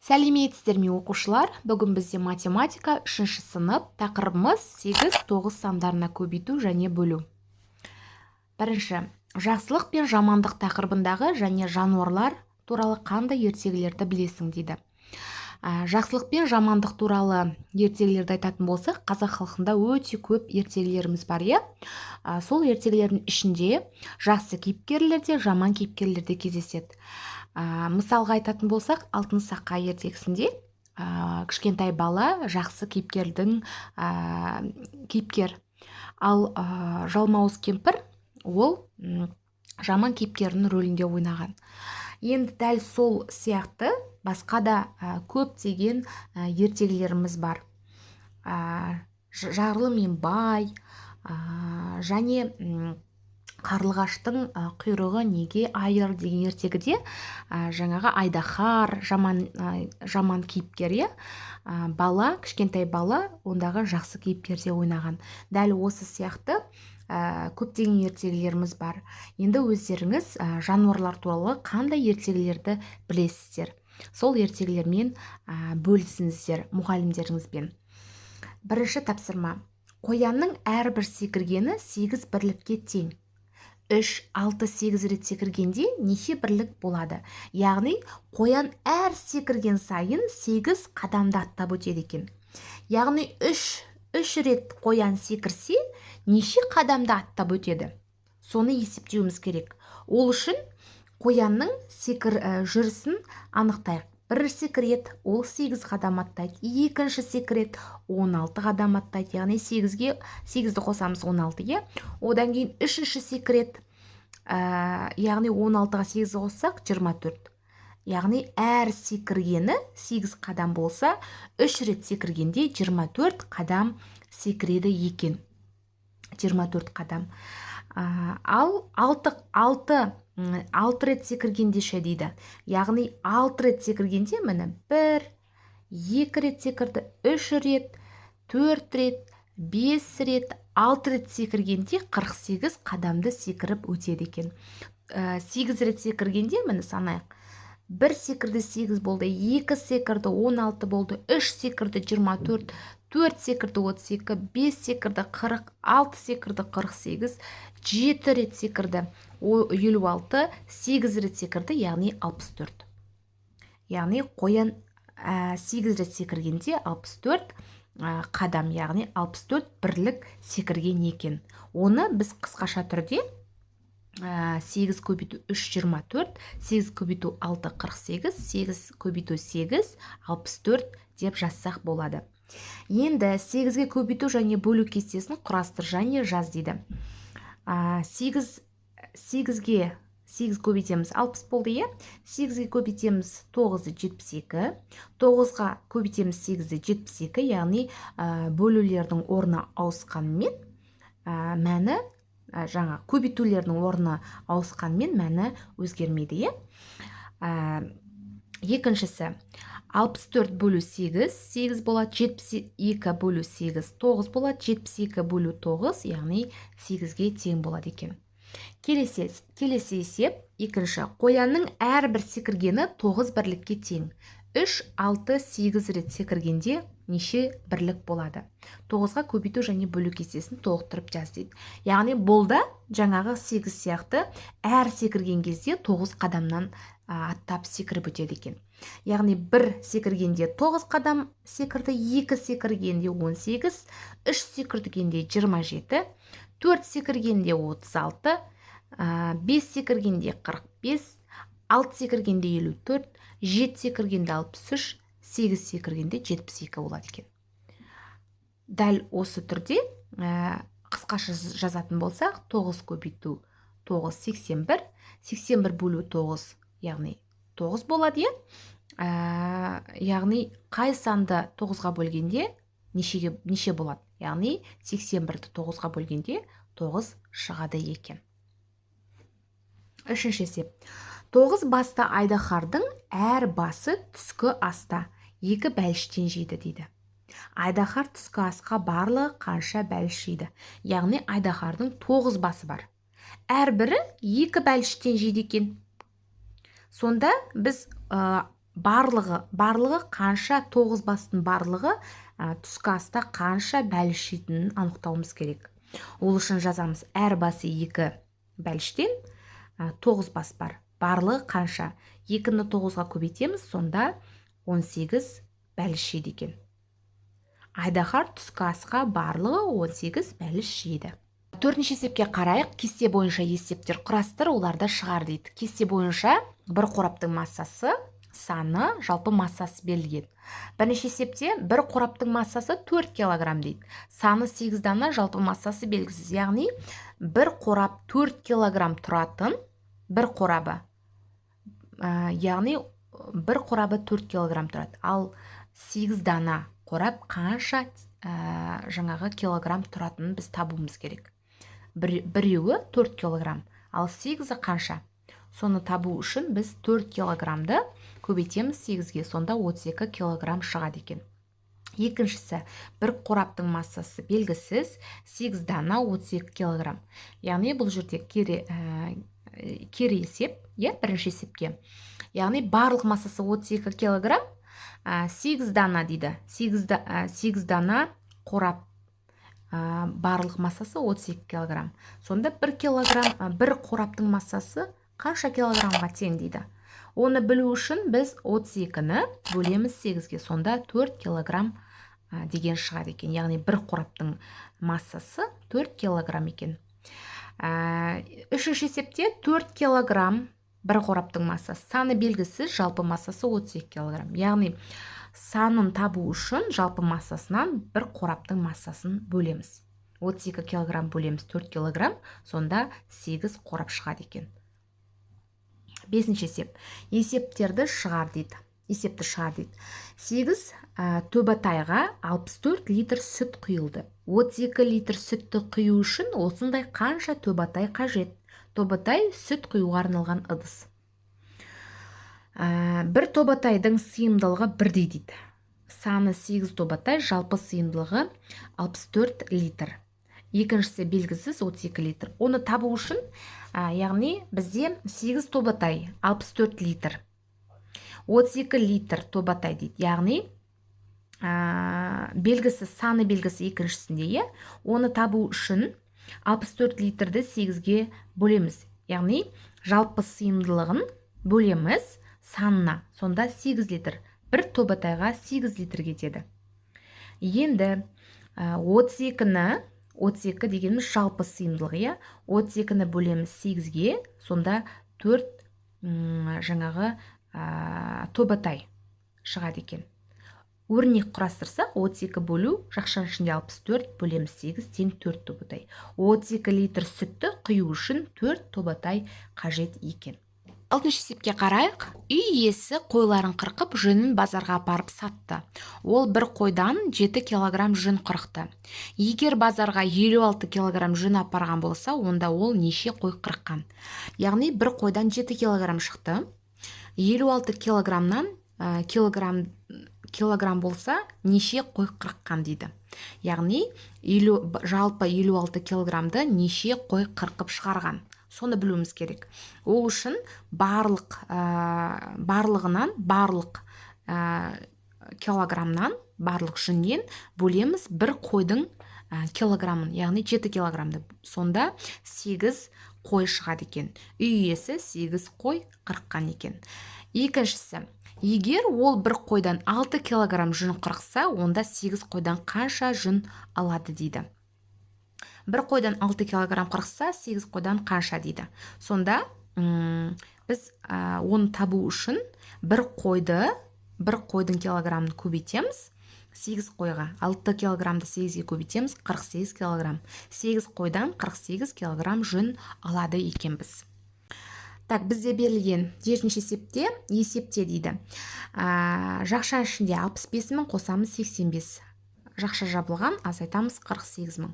Сәлеметсіздер ме, оқушылар! Бүгін бізде математика, үшінші сынып. Тақырыбымыз: 8, 9 сандарына көбейту және бөлу. Бірінші, жақсылық пен жамандық тақырыбындағы және жануарлар туралы қандай ертегілерді білесің дейді. Жақсылық пен жамандық туралы ертегілерді айтатын болсақ, қазақ халқында өте көп ертегілеріміз бар, иә. Сол ертегілердің ішінде жақсы кейіпкерлер де, жаман кейіпкерлер де кездеседі. Мысалға айтатын болсақ, «Алтын сақа» ертегісінде кішкентай бала жақсы кейіпкердің кейіпкер, ал жалмауыз кемпір ол жаман кейіпкердің рөлінде ойнаған. Енді дәл сол сияқты басқа да көптеген ертегілеріміз бар. «Жарлы мен бай» және «Қарлығаштың құйрығы неге айыр» деген ертегіде жаңағы айдаһар жаман кейіпкер, иә, бала, кішкентай бала ондағы жақсы кейіпкерде ойнаған. Дәл осы сияқты көптеген ертегілеріміз бар. Енді өздеріңіз жануарлар туралы қандай ертегілерді білесіздер, сол ертегілермен бөлісіңіздер мұғалімдеріңізбен. Бірінші тапсырма. Қоянның әрбір секіргені 8 бірлікке тең. 3, 6, 8 рет секіргенде неше бірлік болады? Яғни қоян әр секірген сайын 8 қадамды аттап өтеді екен. Яғни 3 рет қоян секірсе, неше қадамды аттап өтеді, соны есептеуіміз керек. Ол үшін қоянның жүрісін анықтайық. Бір секірет, ол 8 қадам аттайды. Екінші секірет, 16 қадам аттайды, яғни 8-ге 8-ді қосамыз, 16, иә. Одан кейін үшінші секірет, яғни 16-ға 8 қоссақ, 24. Яғни әр секіргені 8 қадам болса, 3 рет секіргенде 24 қадам секіреді екен. 24 қадам. Ал 6, 6, 6 рет секіргенде ше дейді. Яғни 6 рет секіргенде, міне, 1, 2 рет секірді, 3 рет, 4 рет, 5 рет, 6 рет секіргенде 48 қадамды секіріп өтеді екен. 8 рет секіргенде, міне, санайық: бір секірді, 8 болды, екі секірді, 16 болды, үш секірді, 24, төрт секірді, 32, бес секірді, 40, алты секірді, 48, жеті рет секірді, 56, сегіз рет секірді, яғни 64. Яғни қоян 8 рет секіргенде 64 қадам, яғни 64 бірлік секірген екен. Оны біз қысқаша түрде 8 көбейту 3, 24, 8 көбейту 6, 48, 8 көбейту 8, 64 деп жазсақ болады. Енді 8-ге көбейту және бөлу кестесін құрастыр және жаз дейді. 8, 8-ге 8 көбейтеміз, 60 болды, иә. 8-ге көбейтеміз 9-ды, 72. 9-ға көбейтеміз 8-ді, 72. Яғни бөлулердің орны ауысқанымен, мәні, жаңа көбейтулердің орны ауысқанымен, мәні өзгермейді, иә. Екіншісі: 64 бөлу 8, 8 болады. 72 бөлу 8, 9 болады. 72 бөлу 9, яғни 8-ге тең болады екен. Келесі есеп, екінші. Қоянның әрбір секіргені 9 бірлікке тең. 3, 6, 8 рет секіргенде неше бірлік болады? 9-ға көбейту және бөлу кестесін толықтырып жаз дейді. Яғни бұл да жаңағы 8 сияқты әр секірген кезде 9 қадамнан аттап секіріп өтеді екен. Яғни бір секіргенде 9 қадам секірді, екі секіргенде 18, үш секіргенде 27, төрт секіргенде 36, бес секіргенде 45, алты секіргенде 54, жеті секіргенде 63, сегіз секіргенде 72 болады екен. Дәл осы түрде қысқаша жазатын болсақ, 9 көбейту 9, 81, 81 бөлу 9, яғни 9 болады, иә. Яғни қай санды 9-ға бөлгенде нешеге, неше болады? Яғни 81-ді 9-ға бөлгенде 9 шығады екен. Үшінші есеп. Тоғыз басты айдаһардың әр басы түскі аста екі бәліштен жейді дейді. Айдаһар түскі асқа барлығы қанша бәліш жейді? Яғни айдаһардың тоғыз басы бар, әрбірі екі бәліштен жейді екен. Сонда біз Барлығы қанша, 9 бастың барлығы түскі аста қанша бәліш жейтінін анықтауымыз керек. Ол үшін жазамыз: әр басы 2 бәліштен, 9 бас бар. Барлығы қанша? 2-ні 9-ға көбейтеміз, сонда 18 бәліш жейді екен. Айдаһар түскі асқа барлығы 18 бәліш жейді. Төртінші есепке қарайық. Кесте бойынша есептер құрастыр, оларды шығар дейді. Кесте бойынша бір қораптың массасы, саны, жалпы массасы берілген. Бірінші есепте бір қораптың массасы 4 килограмм дейді. Саны 8 дана, жалпы массасы белгісіз. Яғни бір қорап 4 килограмм тұратын бір қорабы. Яғни бір қорабы 4 килограмм тұрады. Ал 8 дана қорап қанша жаңағы килограмм тұратынын біз табуымыз керек. Біреуі 4 килограмм, ал 8-і қанша? Соны табу үшін біз 4 килограммды көбейтеміз 8-ге, сонда 32 килограмм шығады екен. Екіншісі, бір қораптың массасы белгісіз, 8 дана 32 килограмм. Яғни бұл жерде кері есеп, иә, бірінші есепке. Яғни барлық массасы 32 килограмм, 8 дана дейді. 8 дана қорап, барлық массасы 32 килограмм. Сонда 1 килограмм, бір қораптың массасы қанша килограммға тең дейді. Оны білу үшін біз 32-ні бөлеміз 8-ге, сонда 4 килограмм деген шығады екен. Яғни бір қораптың массасы 4 килограмм екен. Үшінші есепте 4 килограмм бір қораптың массасы, саны белгісіз, жалпы массасы 32 килограмм. Яғни санын табу үшін жалпы массасынан бір қораптың массасын бөлеміз. 32 килограмм бөлеміз 4 килограмм, сонда 8 қорап шығады екен. Бесінші есеп. Есептерді шығар дейді. Есепті шығар дейді. 8 төбатайға 64 литр сүт құйылды. 32 литр сүтті құю үшін осындай қанша төбатай қажет? Тобатай — сүт құюға арналған ыдыс. Бір тобатайдың сыйымдылығы бірдей дейді. Саны 8 тобатай, жалпы сыйымдылығы 64 литр. Екіншісі белгісіз, 32 литр. Оны табу үшін, яғни бізде 8 тобатай 64 литр. 32 литр тобатай дейді. Яғни белгісіз, саны белгісіз екіншісінде, иә. Оны табу үшін 64 литрді 8-ге бөлеміз. Яғни жалпы сыйымдылығын бөлеміз санына. Сонда 8 литр. Бір тобатайға 8 литр кетеді. Енді 32-ні, 32 дегеніміз жалпы сыйымдылығы, иә. 32-ні бөлеміз 8-ге, сонда 4 жаңағы тобатай шығады екен. Өрнек құрастырсақ, 32 бөлу жақшаның ішінде 64 бөлеміз 8 тең 4 тобатай. 32 литр сүтті құю үшін 4 тобатай қажет екен. Алтыншы есепке қарайық. Үй иесі қойларын қырқып, жүнін базарға апарып сатты. Ол бір қойдан 7 килограмм жүн қырықты. Егер базарға 56 килограмм жүн апарған болса, онда ол неше қой қырыққан? Яғни бір қойдан 7 килограмм шықты. 56 килограммнан килограмм болса, неше қой қырыққан дейді. Яғни жалпы 56 килограммды неше қой қырқып шығарған? Соны білуіміз керек. Ол үшін барлығынан, барлық килограммнан, барлық жүннен бөлеміз бір қойдың килограммын, яғни 7 килограммды. Сонда 8 қой шығады екен. Үй иесі 8 қой қырыққан екен. Екіншісі, егер ол бір қойдан 6 килограмм жүн қырықса, онда 8 қойдан қанша жүн алады дейді. Бір қойдан 6 килограмм қырықса, 8 қойдан қанша дейді. Сонда біз оны табу үшін бір қойдың килограммын көбейтеміз 8 қойға. 6 килограммды 8-ге көбейтеміз, 48 килограмм. 8 қойдан 48 килограмм жүн алады екенбіз. Так, бізде берілген жетінші есепте, есепте дейді. Жақша ішінде 65 мың қосамыз 85. Жақша жабылған, азайтамыз 48 мың.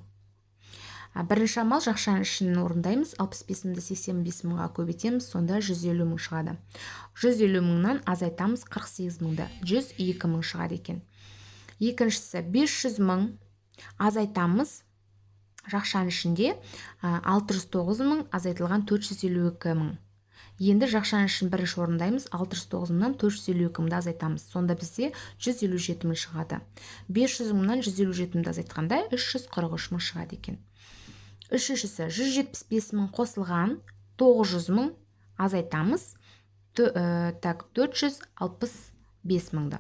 Бірінші амал: жақшаның ішін орындаймыз. 65 мыңды 85 мыңға көбейтеміз, сонда 150 мың шығады. 150 мыңнан азайтамыз 48 мыңды, 102 мың шығады екен. Екіншісі, 500 мың азайтамыз жақшаның ішінде 609 мың азайтылған 452 мың. Енді жақшаның ішін бірінші орындаймыз. 609 мыңнан 452 мыңды азайтамыз. Сонда бізде 157 мың шығады. 500 мыңнан 157 мыңды азайтқанда 343 мың шығады екен. Үшіншісі: 175 мың қосылған 900 мың, азайтамыз, так, 465 мыңды.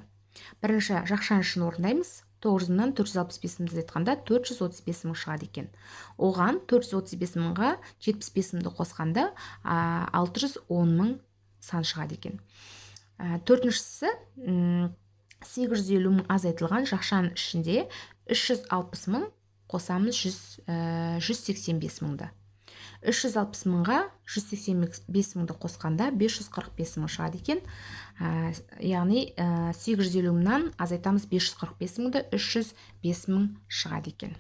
Бірінші жақшаның ішін орындаймыз. 900 мыңнан 465 мыңды азайтқанда 435 мың шығады екен. Оған, 435 мыңға, 75 мыңды қосқанда 610 мың сан шығады екен. Төртіншісі: 850 мың азайтылған жақшаның ішінде 360 мың қосамыз 185 мыңды. 360 мыңға 185 мыңды қосқанда 545 мың шығады екен. Яғни 850 мыңнан азайтамыз 545 мыңды, 305 мың шығады екен.